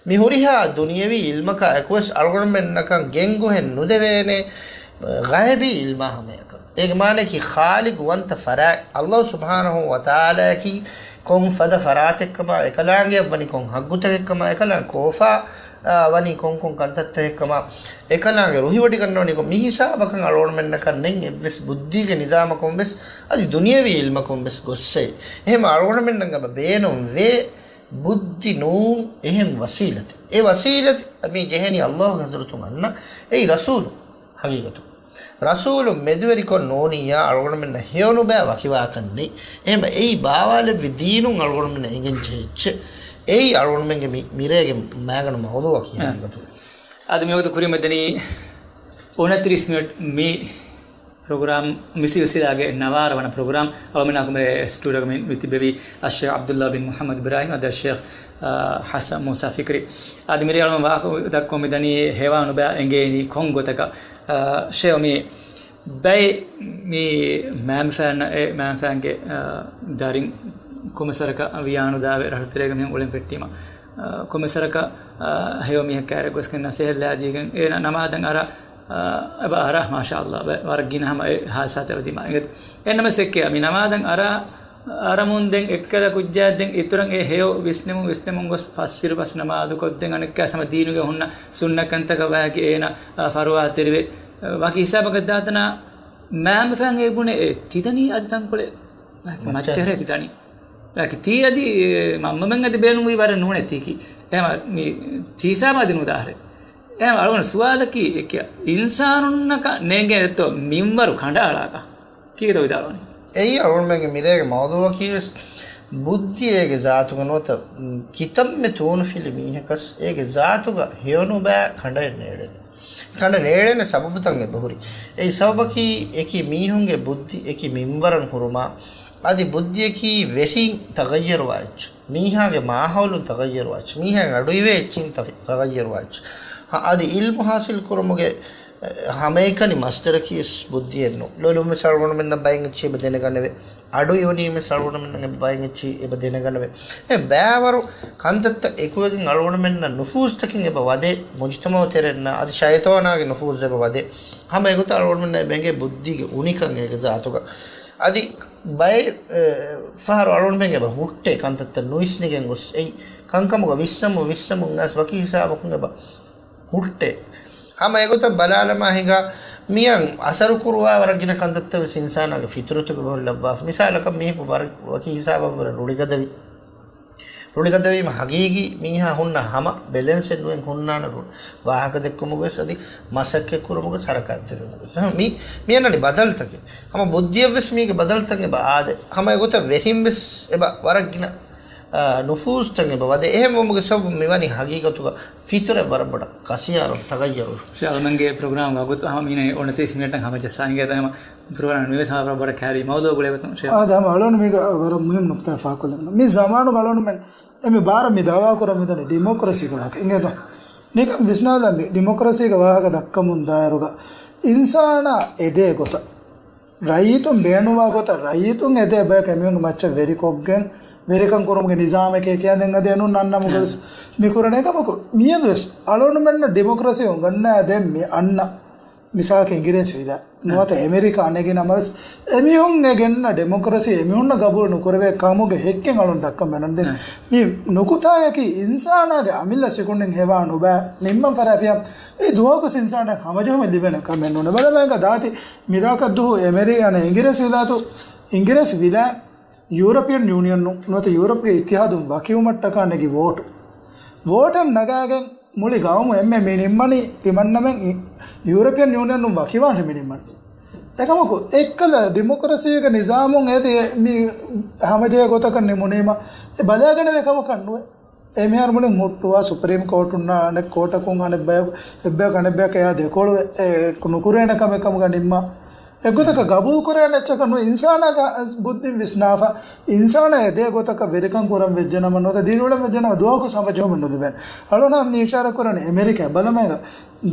މި ހުރިހާ ދުނިޔަވީ އިލްމަކާ އެކުވެސް އަޅުގަނޑުމެންނަކަށް ގެންގުހެއް ނުދެވޭނެ، ޣައިބީ އިލްމާ ހަމަޔަކަށް. އޭގެ މާނައަކީ ޚާލިޤު ވަންތަ ފަރާތް، ﷲ ސުބްޙާނަހޫ ވަތަޢާލާއަކީ ކޮން ފަދަ ފަރާތެއްކަމާ، އެކަލާނގެއަށް ވަނީ ކޮން ޙައްޤުތަކެއްކަމާ، އެކަލާނގެ ކޯފާ، އާ، ވަނީ ކޮންކޮން ކަންތައްތަކެއްކަމާ، އެކަލާނގެ ރުހިވޮޑިގަންނަވަނީ ކޮން، މި ހިސާބަކަށް އަޅުގަނޑުމެންނަކަށް ނެތް އެއްވެސް ބުއްދީގެ ނިޒާމަކުން ވެސް، އަދި ދުނިޔަވީ އިލްމަކުން ވެސް ގޮއްސައި. އެހެން އަޅުގަނޑުމެންނަށް އެބަ ބޭނުންވޭ ބުއްދި ނޫން އެހެން ވަސީލަތެއް. އެ ވަސީލަތެއް މި ޖެހެނީ ﷲގެ ޙަޟްރަތުން އަންނަ އެއީ ރަސޫލު ޙަޤީޤަތުން. ރަސޫލުން މެދުވެރިކޮށް ނޫނިއްޔާ އަޅުގަނޑުމެންނަށް ހެޔޮނުބައި ވަކިވާކަށް ނެތް. އެހެން އެއީ ބާވާލެއްވި ދީނުން އަޅުގަނޑުމެންނަށް އެނގެން ޖެހިއްޗެއް. އެއީ އަޅުގަނޑުމެންގެ މި، މިރޭގެ މައިގަނޑު މައުޟޫޢަކީ ހަ. ޙަޤީޤަތުން. އަދި މިވަގުތު ކުރިމަތިނީ އުނަތިރީސް މިނިޓް މި ޕްރޮގްރާމް މި ސިލްސިލާގެ ނަވާރަ ވަނަ ޕްރޮގްރާމް. އަޅުމެންނާ ކުމެ ސްޓޫޑިއޯގަ މި ތިއްބެވީ އައްޝޭޚް ޢަބްދުﷲ ބިން މުޙައްމަދު އިބްރާހީމް އަދި އައްޝޭޚް، އާ، ޙަސަން މޫސާ ފިކްރީ. އަދި މިރޭ އަޅުމެން ވާހަކަ ދައްކަމުން މިދަނީ ހެޔޮ ނުބައި އެނގޭނީ ކޮން ގޮތަކަށް؟ އާ، ޝޭޚް މި ބައެއް މި މައިންބަފައިންނަށް އެ މައިންބަފައިންގެ، އާ، ދަރިން ކޮންމެސްވަރަކަށް ވިޔާނުދާވެ ރަށުތެރޭގަ މިހެން އުޅެން ފެއްޓީމަ، އާ، ކޮންމެސްވަރަކަށް، އާ، ހެޔޮ މީހަކާ އެރަށް ގޮސްގެން ނަސޭހަތް ލާދީގެން އޭނަ ނަމާދަށް އަރާ، އާ، އެބަ އަރާ، މާޝާﷲ، ބަ-، ވަރަށް ގިނަ ހަމަ އެ ހާދިސާތައް އެބަ ދިމާ އިނގޭތޯ. އެހެންނަމަވެސް އެއްކެއާ މި ނަމާދަށް އަރާ، އަރަމުން ދެން އެއްކަލަ ކުއްޖާ ދެން އިތުރަށް އެ ހެޔޮ ވިސްނެމުން، ވިސްނެމުން ގޮސް ފަސް އިރު ފަސް ނަމާދު ކޮށްދެން އަނެއްކާ ހަމަ ދީނުގެ ހުންނަ ސުންނަތް ކަންތަކަށް ވާހަކަ އޭނަ، އާ، ފަރުވާ ތެރިވެ، އާ، ވަކި ހިސާބަކަށް ދާތަނާ މައިންބަފައިން އެ ބުނެ އެ ތިދަނީ އަދި ތަންކޮޅެއް މައްޗަށް. މައްޗަށް ތިދަނީ. ވަކި ތީ އަދި މަންމަމެން އަދި ބޭނުންވީ ވަރެއް ނޫނޭ ތީކީ. އެހެމަ މި ތީ ހިސާބަށް އަދި ނުދާހަރެ. އެހެމަ އަޅުގަނޑު ސުވާލަކީ އެކި އިންސާނުންނަކަށް ނޭނގޭ އެއްތޯ މިންވަރު ކަނޑައަޅާކަށް. ކީކޭތޯ ވިދާޅުވަނީ؟ އެއީ އަޅުގަނޑުމެންގެ މިރޭގެ މައުޟޫއަކީވެސް ބުއްދި އޭގެ ޒާތުގަ ނުވަތަ ކިތަންމެ ތޫނުފިލި މީހަކަސް އޭގެ ޒާތުގަ ހެޔޮނުބައި ކަނޑައެއް ނޭޅޭ. ކަނޑަ ނޭޅޭނެ ސަބަބުތައް އެބަހުރި. އެއީ ސަބަބަކީ އެކި މީހުންގެ ބުއްދި އެކި މިންވަރަށް ހުރުމާ، އަދި ބުއްދިއަކީ ވެށިން ތަޣައްޔަރުވާ އެއްޗެއް. މީހާގެ މާހައުލުން ތަޣައްޔަރުވާ އެއްޗެއް. މީހާއިން އަޑުއިވޭ އެއްޗިން ތަ-، ތަޣައްޔަރުވާ އެއްޗެއް. ހަ، އަދި އިލްމު ހާސިލް ކުރުމުގެ، އެ، ހަމައެކަނި މަސްދަރަކީވެސް ބުއްދިއެއްނު. ލޮލުންވެސް އަޅުގަނޑުމެންނަށް ބައެއް އެއްޗިހި އެބަ ދެނެގަނެވޭ. އަޑު އިވުނީމެސް އަޅުގަނޑުމެންނަށް އެބަ ބައެއް އެއްޗިހި އެބަ ދެނެގަނެވޭ. އެ ބައިވަރު ކަންތައްތައް އެކުވެގެން އަޅުގަނޑުމެންނަށް ނުފޫޒުތަކެއް އެބަ ވަދޭ، މުޖުތަމައު ތެރެންނާ އަދި ޝައިޠާނާގެ ނުފޫޒު އެބަ ވަދޭ. ހަމަ އެގޮތަށް އަޅުގަނޑުމެންނަށް އެބަ އެނގޭ ބުއްދީގެ އުނިކަން އޭގެ ޒާތުގަ. އަދި ބައެއް، އެ، ފަހަރު އަޅުގަނޑުމެން އެބަ ހުއްޓޭ ކަންތައްތައް ނުވިސްނިގެން ގޮސް އެއީ ކަންކަމުގަ ވިސްނަމުން، ވިސްނަމުން އައިސް ވަކި ހިސާބަކުން އެބަ ހުއްޓޭ. ހަމަ އެގޮތަށް ބަލާލަމާ ހިނގާ މިއަށް އަސަރު ކުރުވާ ވަރަށް ގިނަ ކަންތައްތައް ވެސް އިންސާނާގެ ފިތުރަތުގަ ހުށަހަޅައްވާފަ. މިސާލަކަށް މީހަކު ވަރަށް ވަކި ހިސާބަށްވުރެ ރުޅިގަދަވި. ރުޅިގަދަވީމަ ހަގީގީ މީހާ ހުންނަ ހަމަ ބެލެންސެއް ނުވެން ހުންނާނެ ރުޅި. ވާހަކަ ދެއްކުމުގަ ވެސް އަދި މަސައްކަތް ކުރުމުގަ ސަރަކާތްތެރިވުމުގަ ވެސް. ހަމަ މި، މި އަންނަނީ ބަދަލުތަކެއް. ހަމަ ބުއްދިއަށް ވެސް މީގެ ބަދަލުތައް އެބަ އާދޭ. ހަމަ އެގޮތަށް ވެށިން ވެސް އެބަ ވަރަށް ގިނަ، އާ، ނުފޫޒުތައް އެބަ ވަދޭ. އެހެން ވުމުގެ ސަބަބުން މިވަނީ ހަގީގަތުގަ ފިތުރަށް ވަރަށް ބޮޑަށް ކަސިޔާރު ތަޣައްޔަރު. ޝޭޚް އަޅުމެންގެ ޕްރޮގްރާމް ވަގުތު ހަމަ މީނަ އޮނަތިރީސް މިނެޓަށް ހަމަޖައްސާ އިނގޭތޯ ހަމަ ޕްރޮގްރާމް މިވެސް ހަމަ ވަރަށް ބޮޑަށް ކައިރި މައުޟޫ ގުޅޭ ގޮތުން ޝޭޚް. އާދެ، ހަމަ އަޅުން މީގަ ވަރަށް މުހިންމު ނުކްތާ ފާކޮށްލެވުނު. މި ޒަމާނުގަ އަޅުންމެން އެ މި ބާރަށް މި ދައުވާ ކުރަން މިދަނީ ޑިމޮކްރަސީގެ ވާހަކަ އިނގޭތޯ. ނިކަން ވިސްނާލަން މި ޑިމޮކްރަސީގެ ވާހަކަ ދައްކަމުން ދާއިރުގަ އިންސާނާ އެދޭ ގޮތަށް. ރައްޔިތުން ބޭނުންވާ ގޮތަށް ރައްޔިތުން އެދޭ ބަޔަކު އެމީހުންގެ މައްޗަށް ވެރިކޮށްގެން، ވެރިކަން ކުރުމުގެ ނިޒާމެކޭ ކިޔާ ދެން އަދި އެނޫން އަންނަމުގަ ވެސް މި ކުރަނީ. އެކަމަކު މިއަދު ވެސް އަޅުންމެންނަށް ޑިމޮކްރަސީ އުނގަންނާ ދެން މި އަންނަ މިސާލަކަށް އިނގިރޭސި ވިލާ ނުވަތަ އެމެރިކާ އަނެއް ނަމަވެސް، އެމީހުން އެ ގެންނަ ޑިމޮކްރަސީ އެމީހުންނަށް ގަބޫލު ނުކުރެވޭ ކަމުގެ ހެއްކެއް އަޅުން ދައްކަން ބޭނުން. ދެން މި ނުކުތާއަކީ އިންސާނާގެ އަމިއްލަ ސިކުނޑިން ހެވާ ނުބައި ނިންމަން ފަރާފިޔާ އެ ދުވަހަކުސް އިންސާނާ ހަމަޖެހުމެއް ލިބޭނެ ކަމެއް ނޫން. ބަލަމޭގަ ދާތި މިދާކަށް ދުހު އެމެރި-، އަނެ އިނގިރޭސި ވިލާތު، އިނގިރޭސި ވިލާ ޔޫރަޕިއަން ޔޫނިއަން ނޫން، ނުވަތަ ޔޫރަޕްގެ އިއްތިހާދުން ވަކިވުމަށްޓަކާ ނެގި ވޯޓު. ވޯޓެއް ނަގާގެން މުޅި ގައުމު އެންމެ މި ނިންމަނީ ތިމަންނަމެން އި-، ޔޫރަޕިއަން ޔޫނިއަނުން ވަކިވާން މި ނިންމަނީ. އެކަމަކު، އެއްކަލަ ޑިމޮކްރަސީގެ ނިޒާމުން އޭތި މި ހަމަޖެހޭ ގޮތަކަށް ނިމުނީމަ، އެ ބަލާގަނެވޭ ކަމަކަށް ނުވޭ. އެ މިހާރު މުޅިން ހުއްޓުވާ ސުޕްރީމް ކޯޓުންނާ އަނެއް ކޯޓަކުން އަނެއް ބަޔަކު، އެއްބަޔަކު އަނެއް ބަޔަކަށް އެއާ ދެކޮޅު އެ ނުކުރޭނެ ކަމެއް ކަމުގަ ނިންމާ. އެގޮތަކަށް ގަބޫލުކުރޭނެ އެއްޗަކަށް ނުވެ، އިންސާނާގެ ބުއްދިން ވިސްނާފަ، އިންސާނާ އެދޭ ގޮތަކަށް ވެރިކަން ކުރަން ވެއްޖެނަމަ، ނުވަތަ ދިރިއުޅެން ވެއްޖެނަމަ، ދުވަހަކު ހަމަޖެހުމެއް ނުލިބޭނެ. އަޅުން މި އިޝާރާތް ކުރަނީ އެމެރިކާ ބަލަމޭގަ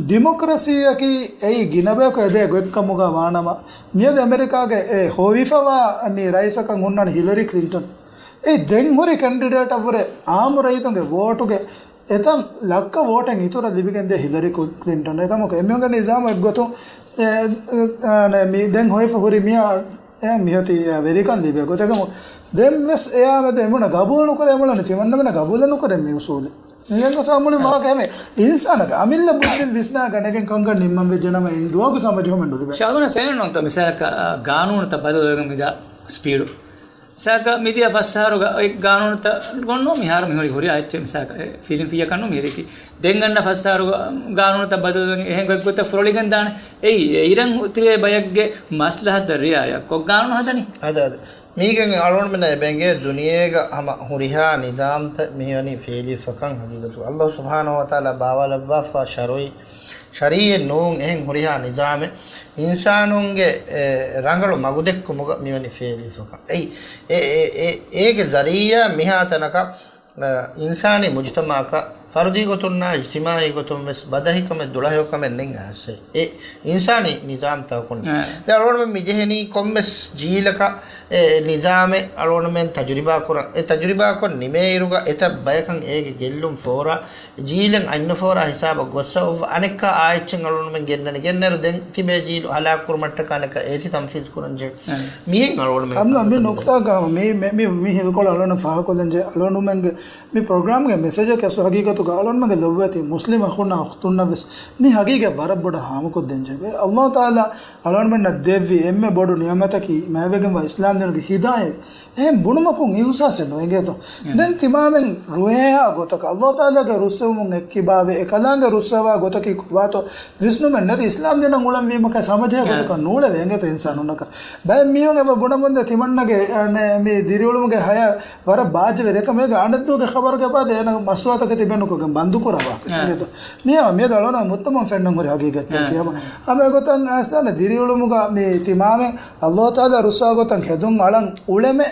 ޑިމޮކްރަސީއަކީ އެއީ ގިނަ ބަޔަކު އެދޭ ގޮތްކަމުގަ ވާނަމަ، މިއަދު އެމެރިކާގެ އެ ހޮވިފަވާ މި ރައީސަކަށް ހުންނާނީ ހިލަރީ ކްލިންޓަން. އެ ދެން ހުރި ކެންޑިޑޭޓަށްވުރެ އާއްމު ރައްޔިތުންގެ ވޯޓުގެ އެތައް ލައްކަ ވޯޓެއް އިތުރަށް ލިބިގެންދޭ ހިލަރީ ކްލިންޓަން. އެކަމަކު އެމީހުންގެ ނިޒާމު އެއްގޮތުން، އެ، އެ، އެ، މި ދެން ހޮވިފަ ހުރި މިޔާ، އެ، މިއޮތީ، އެ، ވެރިކަން ލިބޭ ގޮތަކަށް. ދެން ވެސް އެއާ މެދު އެމީހުންނަށް ގަބޫލު ނުކުރޭ، އެމީހުންނަށް ތިމަންނަމެންނަށް ގަބޫލެއް ނުކުރޭ މި އުސޫލެއް. މިގެން ގޮސް މުޅި ވާހަކަ ހަމަ އިންސާނަކަށް އަމިއްލަ ބުއްދިން ވިސްނާ ގަނެގެން ކަންކަން ނިންމަން ވެއްޖެނަމަ އިން ދުވަހަކު ހަމަޖެހުމެއް ނުލިބޭ. ޝާދުމަން ފެންނަންތޯ މިސާލަކަށް، އާ، ގާނޫނުތައް ބަދަލުވެގެން މިދާ ސްޕީޑު. މިސާލަކަށް މިދިޔަ ފަސް އަހަރުގަ އެ ގާނޫނުތައް ގޮންނޯ މިހާރު މިހުރި ހުރިހާ އެއްޗެއް މިސާލަކަށް އެ ފިލިން ފިޔަކަށް ނޫން މިހިރީކީ. ދެން އަންނަ ފަސް އަހަރުގަ ގާނޫނުތައް ބަދަލުވެގެން އެހެން ގޮތްގޮތަށް ފުރޮޅިގެން ދާނެ. އެއީ އެއިރަށް ތިބޭ ބަޔެއްގެ މަސްލަހަތަށް ރިއާޔަތްކޮށް ގާނޫނު ހަދަނީ. އަދަ، އަދަ. މީގެން އަޅުގަނޑުމެންނަށް އެބަ އެނގޭ ދުނިޔޭގަ ހަމަ ހުރިހާ ނިޒާމްތައް މިވަނީ ފޭލިފަކަން ހަގީގަތު. ﷲ ސުބްޙާނަހޫ ވަތަޢާލާ ބާވާލައްވާފާ ޝަރުޢީ ޝަރީޢަތް ނޫން އެހެން ހުރިހާ ނިޒާމެއް އިންސާނުންގެ، އެ، ރަނގަޅު މަގުދެއްކުމުގަ މިވަނީ ފޭލިފަކަން. އެއީ، އެ، އެ، އެ، އޭގެ ޒަރީއާ މިހާ ތަނަކަށް، އަ، އިންސާނީ މުޖުތަމަޢަކަށް ފަރުދީ ގޮތުންނާ އިޖްތިމާޢީ ގޮތުން ވެސް ބަދަހިކަމެއް ދުޅަހެޔޮކަމެއް ނެތް އައިސް އެ އިންސާނީ ނިޒާމްތަކުން. އެ. ދެ އަޅުގަނޑުމެން މި ޖެހެނީ ކޮންމެސް ޖީލަކަށް އެ ނިޒާމެއް އަޅުގަނޑުމެން ތަޖުރިބާ ކުރަން. އެ ތަޖުރިބާކޮށް ނިމޭއިރުގަ އެތައް ބަޔަކަށް އޭގެ ގެއްލުން ފޯރާ ޖީލެއް އަތްނުފޯރާ ހިސާބަށް ގޮއްސަ އޮއްވަ އަނެއްކާ އާއެއްޗެއް އަޅުގަނޑުމެން ގެންނަނީ. ގެންނައިރު ދެން ތިބޭ ޖީލު ހަލާކު ކުރުމަށްޓަކާ އަނެއްކާ އޭތި ތަންފީޒު ކުރަން ޖެހޭ. އެ. މިހެން އަޅުގަނޑުމެން އަމްނަ މި ކަންތައް ނުކުތާ ގައިމު މި، މި، މި ހިލުކޮޅަށް އަޅުގަނޑު ފާހަގަކޮށްލަން ޖެހޭ އަޅުގަނޑުމެންގެ މި ޕްރޮގްރާމްގެ މެސެޖަކީ ހަގީގަތުގަ އަޅުގަނޑުމެންގެ ލޮބުވެތި މުސްލިމް އަޚުންނާ އުޚްތުންނަށް ވެސް މި ހަގީގަތް ވަރަށް ބޮޑަށް ހާމަކޮށްދޭން ޖެހޭ. އައްލާހު ތަޢާލާ އަޅުގަނޑުމެންނަށް ދެއްވި އެންމެ ބޮޑު ނިޢުމަތަކީ މާތްވެގެންވާ އިސްލާމްދީނުގެ ހިދާޔަތް. އެހެން ބުނުމަކުން އިހުސާސެއް ނުއެނގޭތޯ؟ އެ. ދެން ތިމާމެން ރުހޭހާ ގޮތަކަށް އައްލާހު ތަޢާލާގެ ރުއްސެވުމުން އެއްކިބާވެ، އެކަލާނގެ ރުއްސަވާ ގޮތަކީ ކޮބާތޯ ވިސްނުމެއް ނެތި އިސްލާމްދީނަށް އުޅަންވީމަކަށް ހަމަޖެހޭ އެ. ގޮތަކަށް ނޫޅެވޭ އެނގޭތޯ އިންސާނުންނަކަށް. ބައެއް މީހުން އެބަ ބުނަމުންދެ ތިމަންނަގެ، އަނެ، މި ދިރިއުޅުމުގެ ހަޔާތް ވަރަށް ބާއްޖަވެރި. އެކަމަކު އަނެއްދުވަހުގެ ޚަބަރުގެ ބާދަ އޭނަ މަސްތުވާތަކެތި ބޭނުންކޮށްގެން ބަންދުކުރާ ވާހަކަ އެ. އިނގޭތޯ. މިއަށް މިއަދު އަޅުގަނޑު މުއްތަމަން ފެންނަން ހުރި ހަގީގަތެއް އެ. ކިޔަމަ. ހަމަ އެގޮތަށް އައިސް އަނެއް ދިރިއުޅުމުގަ މި ތިމާމެން އައްލާހު ތަޢާލާ ރުއްސާ ގޮތަށް ހެދުން އަޅަން އުޅެމެ،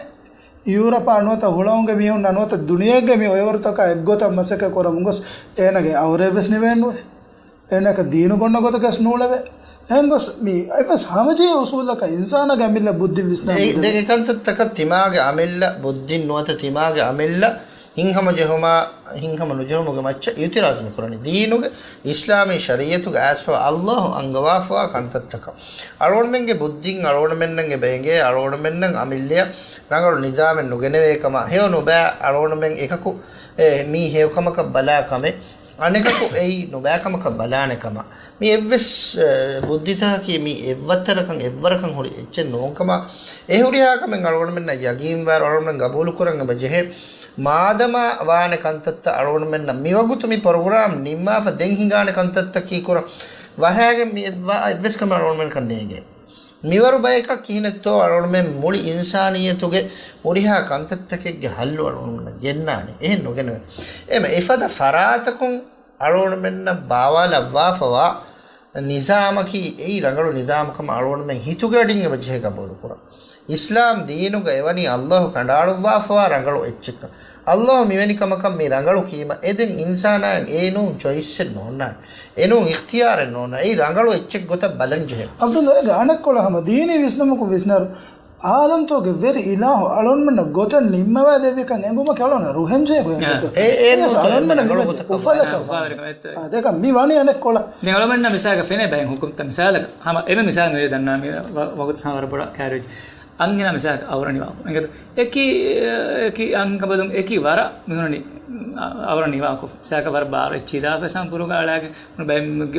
ޔޫރަޕާ ނުވަތަ ހުޅަހުންގެ މީހުންނާ ނުވަތަ ދުނިޔޭގެ މި އޮއެވަރުތަކާ އެއްގޮތަށް މަސައްކަތް ކުރަމުން ގޮސް އޭނަގެ އައުރައެއް ވެސް ނިވޭނުވޭ. އޭނައަކަށް ދީނު ގޮންނަ ގޮތަކަސް ނޫޅެވޭ. އެހެންގޮސް މި އެއްވެސް ހަމަޖެހޭ އުސޫލަކަށް އިންސާނާގެ އަމިއްލަ ބުއްދިން ވިސްނާ އެ މި ދެ ދެ ކަންތައްތަކަށް ތިމާގެ އަމިއްލަ ބުއްދިން ނުވަތަ ތިމާގެ އަމިއްލަ ހިތްހަމަޖެހުމާ، ހިތްހަމަ ނުޖެހުމުގެ މައްޗަށް އިއުތިރާޒު ނުކުރަނީ. ދީނުގެ އިސްލާމީ ޝަރީޢަތުގެ އައިސްފަވާ އައްލާހު އަންގަވާފަވާ ކަންތައްތަކަށް. އަޅުގަނޑުމެންގެ ބުއްދިން އަޅުގަނޑުމެންނަށް އެބަ އެނގޭ އަޅުގަނޑުމެންނަށް އަމިއްލަޔަށް ރަނގަޅު ނިޒާމެއް ނުގެނެވޭ ކަމަށް. ހެޔޮ ނުބައި އަޅުގަނޑުމެން އެކަކު އެ، މީ ހެޔޮކަމަކަށް ބަލާ ކަމެއް، އަނެކަކު އެއީ ނުބައިކަމަކަށް ބަލާނެ ކަމަށް. މި އެއްވެސް، އެ، ބުއްދިތަކަކީ މީ އެއްވައްތަރަކަށް އެއްވަރަކަށް ހުރި އެއްޗެއް ނޫން ކަމަށް. އެ ހުރިހާ ކަމެއް އަޅުގަނޑުމެންނަށް ޔަގީންވާއިރު އަޅުގަނޑުމެން ގަބޫލުކުރަން އެބަ ޖެހޭ. މާދަމާ ވާނެ ކަންތައްތައް އަޅުގަނޑުމެންނަށް މިވަގުތު މި ޕްރޮގްރާމް ނިންމާފަ ދެން ހިނގާނެ ކަންތައްތަކީ ކުރަން ވަށާގެން މި އެއްވާ އެއްވެސް ކަމެއް އަޅުގަނޑުމެންނަކަށް ނޭނގޭ. މިވަރު ބަޔަކަށް ކިހިނެއްތޯ އަޅުގަނޑުމެން މުޅި އިންސާނިއްޔަތުގެ ހުރިހާ ކަންތައްތަކެއްގެ ހައްލު އަޅުގަނޑުމެންނަށް ގެންނާނެ. އެހެން ނުގެނެވޭ. އެމަ އެފަދަ ފަރާތަކުން އަޅުގަނޑުމެންނަށް ބާވާލައްވާފަވާ ނިޒާމަކީ އެއީ ރަނގަޅު ނިޒާމު ކަމަށް އަޅުގަނޑުމެން ހިތުގެ އަޑިން އެބަ ޖެހޭ ގަބޫލުކުރަން. އިސްލާމް ދީނުގަ އެވަނީ އައްލާހު ކަނޑައަޅުއްވާފަވާ ރަނގަޅު އެއްޗެއްކަން. އައްލާހު މިވެނި ކަމަކަށް މީ ރަނގަޅު ކީމަ އެދެން އިންސާނާއަށް އެ ނޫން ޗޮއިސްއެއް ނޯންނާނެ. އެނޫން އިޚްތިޔާރެއް ނޯންނާނެ. އެއީ ރަނގަޅު އެއްޗެއް ގޮތަށް ބަލަން ޖެހޭ. އަބްދުﷲ އޭގެ އަނެއްކޮޅަށް ހަމަ ދީނީ ވިސްނުމަކުން ވިސްނައިރު، އާލަމްތަކުގެ ވެރި އިލާހު އަޅުގަނޑުމެންނަށް ގޮތެއް ނިންމަވާ ދެއްވިކަން އެނގުމަކީ އަޅުގަނޑަށް ރުހެންޖެހޭ ގޮތް އެ، ނެތް. އެ، އެ އެ ނޫން އަޅުގަނޑުމެންނަށް ރަނގަޅު ގޮތަކަށް އުފަލަކަށް ވާނެ. އާ، ދެކަން މި ވަނީ އަނެއްކޮޅަށް. ދެން އަޅުގަނޑުމެންނަށް މިސާލަކަށް ފެނޭ ބައެއް ހުކުމްތައް. މިސާލަކަށް ހަމަ އެންމެ މިސާލު މިރޭ ދަންނާ މި ވަ-، ވަގުތު ސާ ވަރަށް ބޮޑަށް ކައިރިވެއްޖެ. އަންހެނާ މިސާލަކަށް އައުރަ ނިވާކު. އެނގޭތޯ؟ އެކި، އެކި އަންކަނބަލުން އެކި ވަރަށް މިހުންނަނީ އައުރަ ނިވާކު. މިސާލަކަށް ވަރަށް ބާރު އެއްޗި ދާފަ ސާން ބުރުގާ އަޅާގެ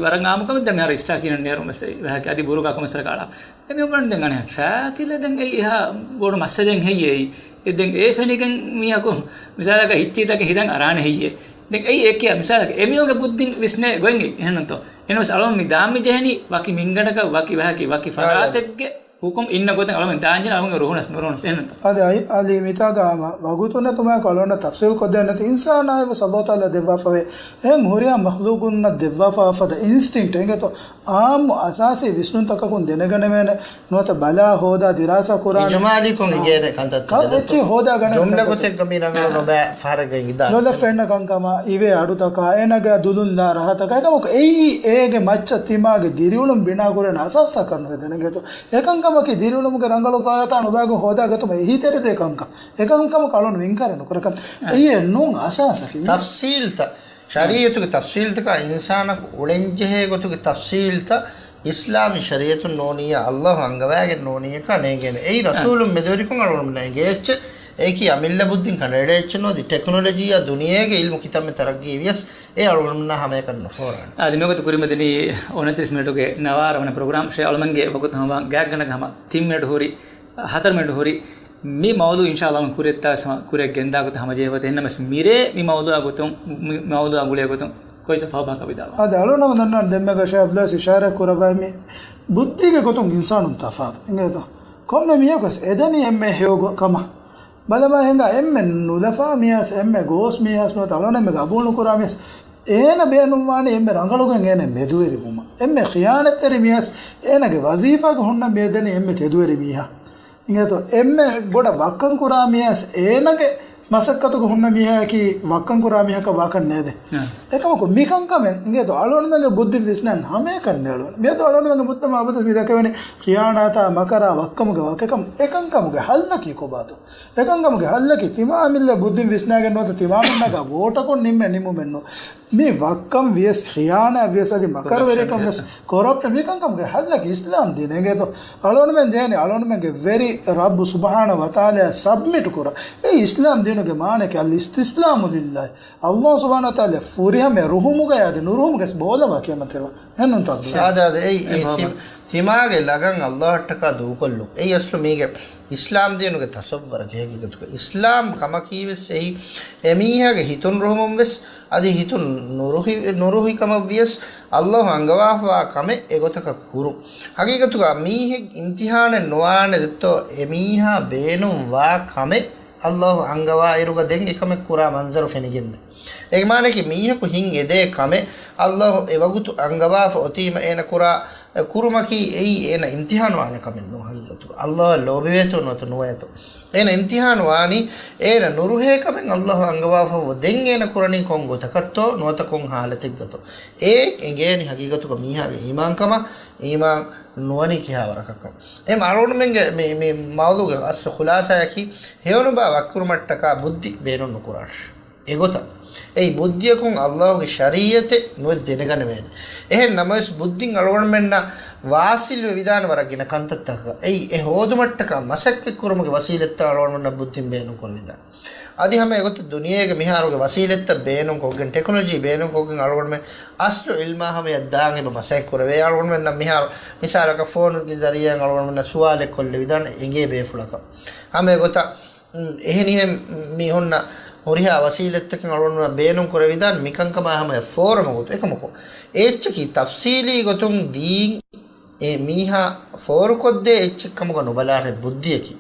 ވަރަށް އާއްމުކަމެއް ދެން މިހާރު އިންސްޓާ ކިޔަން ނޭރު މެސެޖް ވަހަކީ އަދި ބުރުގާ ކޮމެންޓްސް އަޅާ. އެމީހުން ދެން އަނެއް ފާތިލަ ދެން އެއީ އެހާ ބޮޑު މައްސަލައެއް ހެއްޔޭ އެއީ؟ އެ ދެން އެ ފެނިގެން މީހަކު މިސާލަކަށް ހިއްޗީތަކެއް ހިތަށް އަރާނެ ހެއްޔޭ؟ ދެން އެއީ އެ ކިޔާ މިސާލަކަށް އެމީހުންގެ ބުއްދިން ވިސްނޭ ގޮތް އެހެންނުތޯ؟ އެހެންވެސް އަޅުން މި ދާން މި ޖެހެނީ ވަކި މިންގަނޑަކަށް ވަކި ވަހަކީ ވަކި ފަރާތެއްގެ ހުކުމް އިންނަ ގޮތެއް އަޅުން ދާން ޖެހެނީ އަޅުންގެ ރުހުނަސް ނުރުހުނަސް އެހެންނުތޯ؟ އަދި އައި-، އަލީ މިތާގަ ހަމަ ވަގުތުންނެއް ތުމާއެކު އަޅުންނަށް ތަފްސީލް ކޮށްދޭން ނެތި އިންސާނާއަށް ވެސް އައްލާހު ތަޢާލާ ދެއްވާފަވޭ. އެހެން ހުރިހާ މަޚްލޫޤުންނަށް ދެއްވާފަވާ ފަދަ އިންސްޓިންކްޓް އެނގޭތޯ؟ އާއްމު އަސާސީ ވިސްނުންތަކަކުން ދެނެގަނެވޭނެ ނުވަތަ ބަލާ ހޯދާ ދިރާސާ ކުރާނެ. އިޖުމާލީކޮށް އިނގޭނެ ކަންތައްތައް ކަން އެއްޗެއް ހޯދާގަނެ ޖުމްލަ ކަންތައްތައް. ގޮތެއްގަ މި ރަނގަޅު ނުބައި ފަހަރެއްގަ އިނގިދާނެ. ލޮލަށް ފެންނަ ކަންކަމާ، އިވޭ އަޑުތަކާ، އޭނަގެ ދުލުން ލާ ރަހަތަކާ، އެކަމަކު އެއީ އޭގެ މައްޗަށް ތިމާގެ ދިރިއުޅުން ބިނާ ކުރޭނެ އަސާސްތަކަށް ނުވެދެނެ ގެތު. އެކަންކަމަކީ ދިރިއުޅުމުގެ ރަނގަޅު ކަންތައް ނުބައިގަ ހޯދާ ގަތުމަށް އެހީތެރިދޭ ކަންކަން. އެކަންކަމަކަށް އަޅުން އިންކާރެއް ނުކުރަކަށް. އެއީ ނޫން އަސާސަކީ. ތަފްސީލްތައް. ޝަރީޢަތުގެ ތަފްސީލްތަކާ އިންސާނަކު އުޅެންޖެހޭ ގޮތުގެ ތަފްސީލްތައް އިސްލާމީ ޝަރީޢަތުން ނޫނިއްޔާ، އައްލާހު އަންގަވައިގެން ނޫނިއްޔަކާ ނޭނގޭނެ. އެއީ ރަސޫލުން މެދުވެރިކޮށް އަޅުގަނޑުމެންނަށް އެނގޭ އެއްޗެއް. އެއީކީ އަމިއްލަ ބުއްދިން ކަނޑައެޅޭ އެއްޗެއް ނުވަތަ ޓެކްނޮލޮޖީއާ ދުނިޔޭގެ އިލްމު ކިތަންމެ ތަރައްގީ ވިޔަސް އެ އަޅުގަނޑުމެންނާ ހަމައެކަނި ނުފޯރާނެ. އާދެ، މިވަގުތު ކުރިމަތިނީ އޮނަތިރީސް މިނެޓުގެ ނަވާރަ ވަނަ ޕްރޮގްރާމް. ޝޭ އަޅުމެންގެ ވަގުތު ހަމަ ގާތްގަނޑަކަށް ހަމަ ތިން މިނެޓު ހުރި، ހަތަރު މިނެޓު ހުރި. މި މައުޟޫޢު އިންޝާﷲ ކުރިއަށް ތާސް ހަމަ ކުރިއަށް ގެންދާ ގޮތަށް ހަމަޖެހޭ ގޮތަށް. އެހެންނަމަވެސް މިރޭ މި މައުޟޫޢާ ގޮތުން، މި މައުޟޫޢާ ގުޅޭ ގޮތުން ކޮއްޗެއް ފަހު ފަހަކަށް ވިދާޅުވާ. އާދެ، އަޅުނަމަ ދަންނަވަން ދެންމެގަ ޝޭ އަބްދުﷲ އިޝާރާތް ކުރައްވައި މި ބުއްދީގެ ގޮތުން އިންސާނުން ތަފާތު. އިނގޭތޯ؟ ކޮންމެ މީހަކުވެސް އެދަނީ އެންމެ ހެޔޮ ގޮ-، ކަމަށް. ބަލަމާ ހިނގާ އެންމެ ނުލަފާ މީހާސް، އެންމެ ގޯސް މީހާސް ނުވަތަ އަޅުނަމެ ގަބޫލު ނުކުރާ މީހާސް އޭނަ ބޭނުންވާނީ އެންމެ ރަނގަޅުގެން އޭނަ މެދުވެރިވުމަށް. އެންމެ ޚިޔާނަތްތެރި މީހާސް އޭނަގެ ވަޒީފާގެ ހުންނަ މިއަދަނީ އެންމެ ތެދުވެރި މީހާ. އިނގޭތޯ، އެންމެ ބޮޑަށް ވައްކަން ކުރާ މީހާސް އޭނަގެ މަސައްކަތުގެ ހުންނަ މީހާއަކީ ވައްކަން ކުރާ މީހަކަށް ވާކަށް ނޭދެ. އެކަމަކު މިކަންކަމެއް އިނގޭތޯ، އަޅުގަނޑުމެންގެ ބުއްދިން ވިސްނަން ހަމައެކަން ނޭޅުން. މިއަދު އަޅުގަނޑުމެންގެ މުޖްތަމަޢު އަބަދު މި ދައްކަވެނީ ޚިޔާނާތާ، މަކަރާ، ވައްކަމުގެ ވާހަކަ. އެކަންކަމުގެ ހައްލަކީ ކޮބާތޯ؟ އެކަންކަމުގެ ހައްލަކީ ތިމާމިއްލަ ބުއްދިން ވިސްނާގެން ނުވަތަ ތިމާމިންނަކާ ވޯޓަކުން ނިންމެ ނިންމުމެއްނު. މި ވައްކަން ވިޔަސް، ޚިޔާނާ ވިޔަސް، އަދި މަކަރުވެރިކަން ވެސް، ކޮރަޕްޝަން، މިކަންކަމުގެ ހައްލަކީ އިސްލާމް ދީން. އެނގޭތޯ؟ އަޅުގަނޑުމެން ޖެހެނީ އަޅުގަނޑުމެންގެ ވެރި ރައްބު ސުބްޙާނަހޫ ވަތަޢާލާއަށް ސަބްމިޓް ކުރާ. އެ އިސްލާމް ދީނުގެ މާނައަކީ އަލްއިސްތިސްލާމު ލިއްލާހި. އައްލާހު ސުބްޙާނަހޫ ވަތަޢާލާ ފުރިހަމަޔަށް ރުހުމުގަޔާ އަދި ނުރުހުމުގަޔަސް ބޯލަވާ ކިޔަމަންތެރިވާ. އެހެންނޫންތޯ އަބްދުﷲ؟ އާދެ، އާދެ، އެއީ، އެއީ ތި-، ތިމާގެ ލަގަން އައްލާހަށްޓަކާ ދޫކޮށްލުން. އެއީ އަސްލު މީގެ އިސްލާމް ދީނުގެ ތަޞައްވަރަކީ ހަގީގަތުގަ. އިސްލާމް ކަމަކީވެސް އެއީ އެމީހާގެ ހިތުން ރުހުމުން ވެސް، އަދި ހިތުން ނުރުހި-، ނުރުހިކަމަށް ވިޔަސް އައްލާހު އަންގަވާފަވާ ކަމެއް އެގޮތަކަށް ކުރުން. ހަގީގަތުގަ މީހެއް އިމްތިޙާނެއް ނުވާނެ ދެއްތޯ އެމީހާ ބޭނުން ވާ ކަމެއް އައްލާހު އަންގަވާއިރުގަ ދެން އެކަމެއް ކުރާ މަންޒަރު ފެނިގެންނެ. އޭގެ މާނައަކީ މީހަކު ހިތް އެދޭ ކަމެއް އައްލާހު އެވަގުތު އަންގަވާފަ އޮތީމަ އޭނަ ކުރާ ކުރުމަކީ އެއީ އޭނަ އިމްތިޙާނު ވާނެ ކަމެއް ނޫން ހަގީގަތުގަ. އައްލާހަށް ލޯބިވޭތޯ ނުވަތަ ނުވޭތޯ. އޭނަ އިމްތިޙާނު ވާނީ އޭނަ ނުރުހޭ ކަމެއް އައްލާހު އަންގަވާފަ ދެން އޭނަ ކުރަނީ ކޮން ގޮތަކަށްތޯ ނުވަތަ ކޮން ޙާލަތެއްގަތޯ. އެ އެނގޭނީ ހަގީގަތުގަ މީހާގެ އީމާންކަމަށް، އީމާން ނުވަނީ ކިހާ ވަރަކަށްކަން. އެ އަޅުގަނޑުމެންގެ މި، މި މައުޟޫޢުގެ އަސްލު ޚުލާޞާއަކީ ހެޔޮނުބާ ވައްކުރުމަށްޓަކާ ބުއްދި ބޭނުން ނުކުރާށި. އެގޮތަށް. އެއީ ބުއްދިއަކުން އައްލާހުގެ ޝަރީޢަތެއް ނުވެ ދެނެގަނެވޭނެ. އެހެން ނަމަވެސް ބުއްދިން އަޅުގަނޑުމެންނަށް ވާޞިލްވެވިދާނެ ވަރަށް ގިނަ ކަންތައްތަކަކަށް. އެއީ އެ ހޯދުމަށްޓަކާ މަސައްކަތްކުރުމުގެ ވަސީލަތްތައް އަޅުގަނޑުމެންނަށް ބުއްދިން ބޭނުންކުރެވިދާނެ. އަދި ހަމަ އެގޮތަށް ދުނިޔޭގެ މިހާރުގެ ވަސީލަތްތައް ބޭނުންކޮށްގެން، ޓެކްނޮލޮޖީ ބޭނުންކޮށްގެން އަޅުގަނޑުމެން އަސްލު ޢިލްމާ ހަމަޔަށް ދާން އެބަ މަސައްކަތް ކުރެވޭ. އަޅުގަނޑުމެންނަށް މިހާރު މިސާލަކަށް ފޯނުގެ ޒަރީޢާއިން އަޅުގަނޑުމެންނަށް ސުވާލެއް ކޮށްލެވިދާނެ އެނގޭ ބޭފުޅަކަށް. ހަމަ އެގޮތަށް އެހެނިހެން މި ހުންނަ ހުރިހާ ވަސީލަތްތަކެއް އަޅުގަނޑުމެންނަށް ބޭނުން ކުރެވިދާނެ މިކަންކަމާ ހަމަޔަށް ފޯރަމަށް ގޮތު. އެކަމަކު އެއްޗަކީ ތަފްސީލީ ގޮތުން ދީން އެ މީހާ ފޯރުކޮށްދޭ އެއްޗެއް ކަމުގަ ނުބަލާށޭ ބުއްދިއަކީ.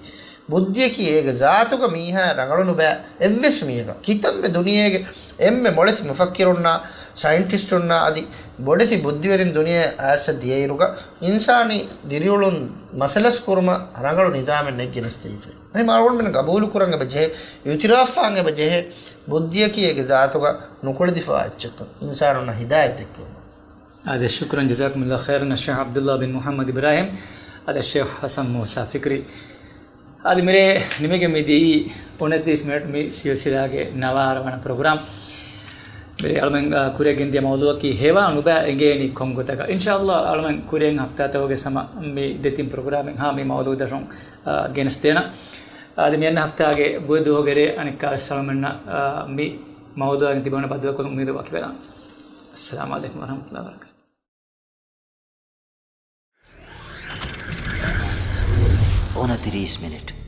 ބުއްދިއަކީ އޭގެ ޒާތުގަ މީހާއަށް ރަނގަޅު ނުބައި އެއްވެސް މީހަކަށް. ކިތަންމެ ދުނިޔޭގެ އެންމެ މޮޅެތި މުފައްކިރުންނާ، ސައިންޓިސްޓުންނާ އަދި ބޮޑެތި ބުއްދިވެރިން ދުނިޔެއަށް އައިސް ދިޔައިރުގަ، އިންސާނީ ދިރިއުޅުން މަސަލަސް ކުރުމަށް ރަނގަޅު ނިޒާމެއް ނެތް ގެނެސްދީފައި. އެހެން އަޅުގަނޑުމެން ގަބޫލުކުރަން އެބަ ޖެހޭ، އިޢުތިރާފްވާން އެބަ ޖެހޭ، ބުއްދިއަކީ އޭގެ ޒާތުގަ ނުކުޅެދިފަވާ އެއްޗެއްކަން، އިންސާނުންނަށް ހިދާޔަތް ދެއްކެވުމަށް. އާދެ، ޝުކުރަން، ޖަޒާކުމުﷲ ޚައިރަން، އައްޝައިޚް ޢަބްދުﷲ ބިން މުޙައްމަދު އިބްރާހިމް، އާދެ، ޝޭޚް ޙަސަން މޫސާ ފިކްރީ. އާދެ، މިރޭ ނިމިގެން މިދިޔައީ އުނަތިރީސް މިނެޓް މި ސިލްސިލާގެ ނަވާރަ ވަނަ ޕްރޮގްރާމް. މިރޭ އަޅުމެން، އާ، ކުރިއަށް ގެންދިޔަ މައުޟޫޢަކީ ހެވާ ނުބައި އެނގޭނީ ކޮން ގޮތަކަށް. އިންޝާﷲ އަޅުމެން ކުރިއަށް ހަފްތާތަކުގެ ސަމަ މި ދެތިން ޕްރޮގްރާމެއް ހާ މި މައުޟޫޢު ދަށުން، އާ، ގެނެސްދޭނަން. އާދެ، މިއަންނަ ހަފްތާގެ ބުދުހުގެ ރޭ އަނެއްކާވެސް އަޅުމެންނަށް، އާ، މި މައުޟޫޢަކީ ތިބޭނެ ބައްދަލުކޮށްލުން އުއްމީދު ވަކިވެލަން. އައްސަލާމު ޢަލައިކުމް ވަރަޙްމަތުﷲ ވަބަރަކާތުހު. އުނަތިރީސް މިނެޓް.